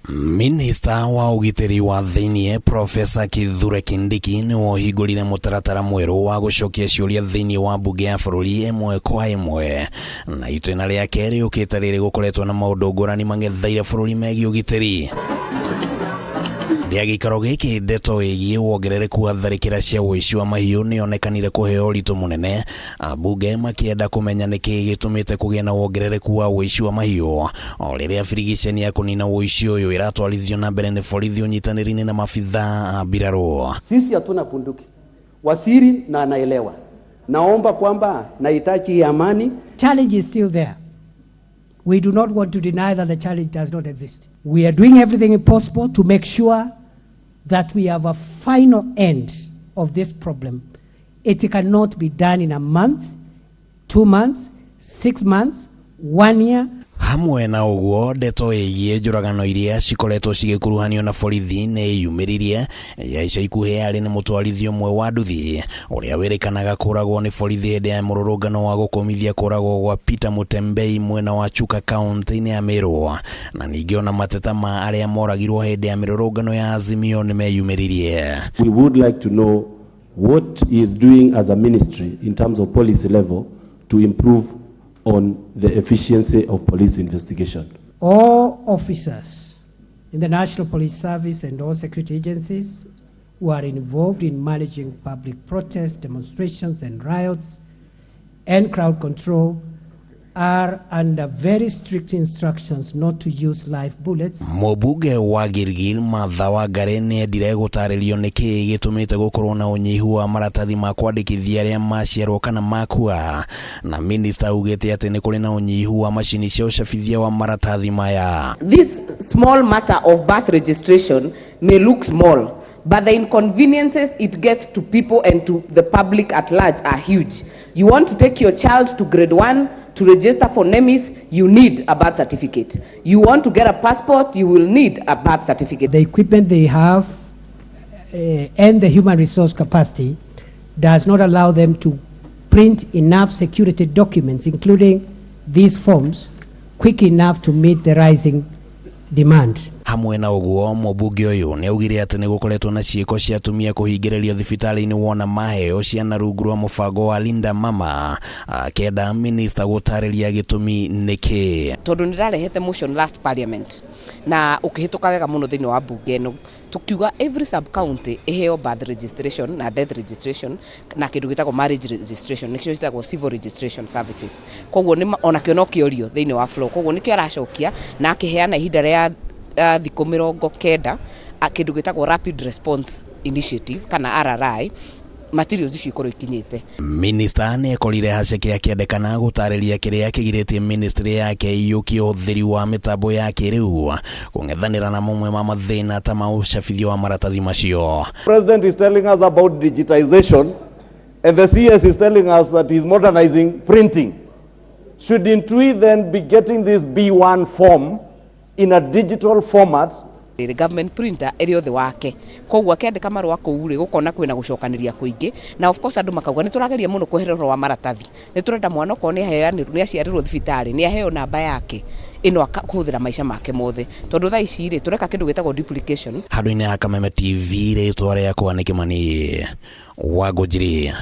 Minista wa ũgitĩri wa thĩinĩ Profesa Kithure Kindiki nĩwe ũhingũrire mũtaratara mwerũ wa gũcokia ciũria thĩinĩ wa mbunge ya bũrũri ĩmwe kwa ĩmwe, na itĩna rĩake rĩũkĩte rĩrĩ gũkoretwo na maũndũ ngũrani mang'etheire bũrũri megiĩ ũgitĩri. Rĩa gĩikaro gĩkĩ, ndeto ĩgiĩ wongerereku wa tharĩkĩra cia ũici wa mahiũ nĩyonekanire kũheo ũritũ mũnene, ambunge makĩenda kũmenya nĩkĩĩ gĩtũmĩte kũgĩe na wongerereku wa ũici wa mahiũ o rĩrĩa birigiceni ya kũnina ũici ũyũ ĩratwarithio na mbere nĩ borithi ũnyitanĩri-inĩ na mabithaa a mbirarũ. Sisi hatuna bunduki, waziri na anaelewa. Naomba kwamba nahitaji hii amani. Challenge is still there. We do not want to deny that the challenge does not exist. We are doing everything possible to make sure that we have a final end of this problem. It cannot be done in a month, 2 months, 6 months, one year. Hamwe na ũguo, ndeto ĩgiĩ njũragano iria cikoretwo cigĩkuruhanio na borithi nĩ yumĩririe ya ica ikuhĩ arĩ nĩ mũtwarithia ũmwe wa nduthi ũrĩa wĩrĩkanaga kũragwo nĩ borithi hĩndĩ ya mũrũrũngano wa gũkũmithia kũragwo gwa Peter Mutembei mwena wa Chuka, kaunti-inĩ ya Meru, na ningĩ ona mateta ma arĩa moragirwo hĩndĩ ya mĩrũrũngano ya Azimio nĩ meyumĩririe. We would like to know what he is doing as a ministry in terms of policy level to improve on the efficiency of police investigation. All officers in the National Police Service and all security agencies who are involved in managing public protests, demonstrations, and riots and crowd control are under very strict instructions not to use live bullets. Mũmbunge wa Gilgil Martha Wangari nĩ endire gũtarĩrio nĩkĩĩ gĩtũmĩte gũkorwo na ũnyihu wa maratathi ma kwandĩkithia arĩa maciarwo kana makua, na minista augĩte atĩ nĩ kũrĩ na ũnyihu wa macini cia ũcabithia wa maratathi maya. This small matter of birth registration may look small, but the inconveniences it gets to people and to the public at large are huge. You want to take your child to grade 1 to register for NEMIS, you need a birth certificate. You want to get a passport, you will need a birth certificate. The equipment they have and the human resource capacity does not allow them to print enough security documents, including these forms, quick enough to meet the rising demand. Hamwe na ũguo, mũmbunge ũyũ nĩ augire atĩ nĩ gũkoretwo na ciĩko cia atumia kũhingĩrĩrio thibitarĩ-inĩ wona maheo ciana rungu rwa mũbango wa Linda Mama, akĩenda minista gũtarĩria gĩtũmi nĩkĩ. Tondũ nĩ ndarehete motion last parliament na ũkĩhĩtũka wega mũno thĩinĩ wa mbunge ĩno, tukiuga every sub county ĩheo birth registration na death registration na kĩndũ gĩtagwo marriage registration, nĩkĩo gĩtagwo civil registration services. Koguo onakĩo no kĩorio thĩinĩ wa floor, koguo nĩkĩo aracokia na akĩheana ihinda rĩa thikũ 90, kĩndũ gĩtagwo rapid response initiative kana RRI materials icio ikorwo ikinyĩte. Minista nĩ ekorire haceke akĩendekana gũtarĩria kĩrĩa kĩgirĩtie ministry yake iyũkie ũhũthĩri wa mĩtambo ya kĩrĩu kũng'ethanĩra na mamwe ma mathĩna ta ma ũcabithio wa maratathi macio. President is telling us about digitization, and the CS is telling us that he's modernizing printing. Shouldn't we then be getting this B1 form in a digital format? Rĩrĩ government printer ĩrĩ othe wake, koguo akĩandĩka marũa kũu rĩ, gũkona kwĩna gũcokanĩria kũingĩ, na of course andũ makauga nĩ tũrageria mũno kweherera ũhoro wa maratathi. Nĩ tũrenda mwana okorwo nĩ aheanĩrwo, nĩ aciarĩrwo thibitarĩ, nĩ aheo namba yake ĩno akahũthĩra maica make mothe, tondũ thaa ici rĩ, tũreka kĩndũ gĩtagwo duplication. Handũ-inĩ ha Kameme TV, rĩtwa rĩakwa nĩ Kĩmani wa Ngũnjiri.